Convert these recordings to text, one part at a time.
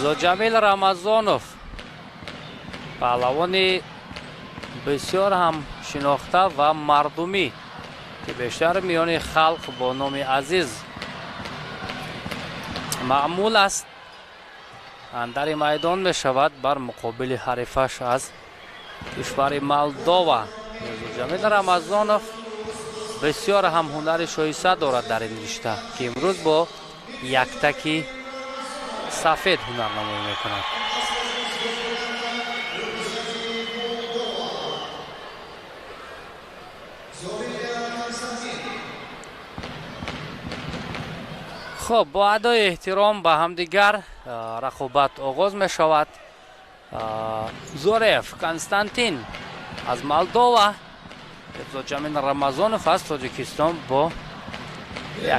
Мирзоҷамил Рамазонов, паҳлавони бисёр ҳам шинохта ва мардумӣ, ки бештар миёни халқ бо номи Азиз маъмул аст, андари майдон мешавад бар муқобили ҳарифаш аз кишвари Молдова. Мирзоҷамил Рамазонов бисёр ҳам ҳунари шоиста дорад дар ин ришта, ки имрӯз бо яктаки сафед ҳунарнамоӣ мекунад. Хуб, бо адои эҳтиром ба ҳамдигар рақобат оғоз мешавад. Зорев Константин аз Молдова, Мирзоҷамил Рамазонов аз Тоҷикистон бо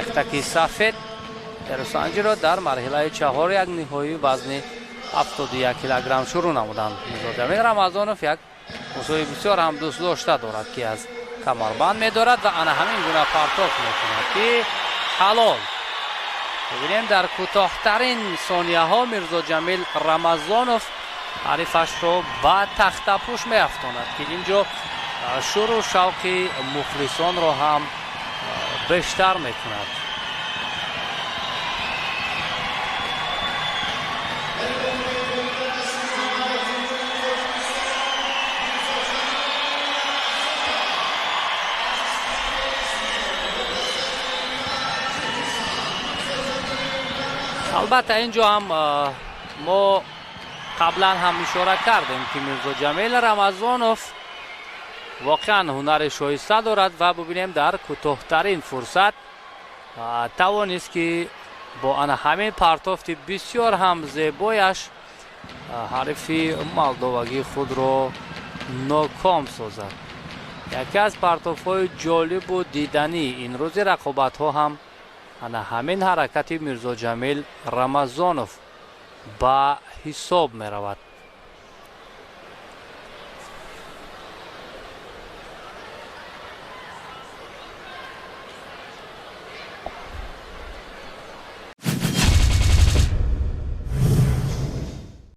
яктаки сафед теросанҷиро дар марҳилаи чаҳор як ниҳоии вазни 71 килограмм шурӯъ намуданд. Мирзоҷамил Рамазонов як мусои бисёр ҳам дӯстдошта дорад, ки аз камарбанд медорад ва ана ҳамин гуна партоф мекунад, ки ҳалол. Бибинем, дар кӯтоҳтарин сонияҳо Мирзоҷамил Рамазонов ҳарифашро ба тахтапӯш меафтонад, ки ин ҷо шуру шавқи мухлисонро ҳам бештар мекунад. Албатта, ин ҷо ҳам мо қаблан ҳам ишора кардем, ки Мирзоҷамил Рамазонов воқеан ҳунари шоиста дорад ва бубинем, дар кӯтоҳтарин фурсат тавонист, ки бо ана ҳамин партофти бисёр ҳам зебояш ҳарифи молдовагии худро ноком созад. Яке аз партофҳои ҷолибу диданӣ ин рӯзи рақобатҳо ҳам ана ҳамин ҳаракати Мирзоҷамил Рамазонов ба ҳисоб меравад.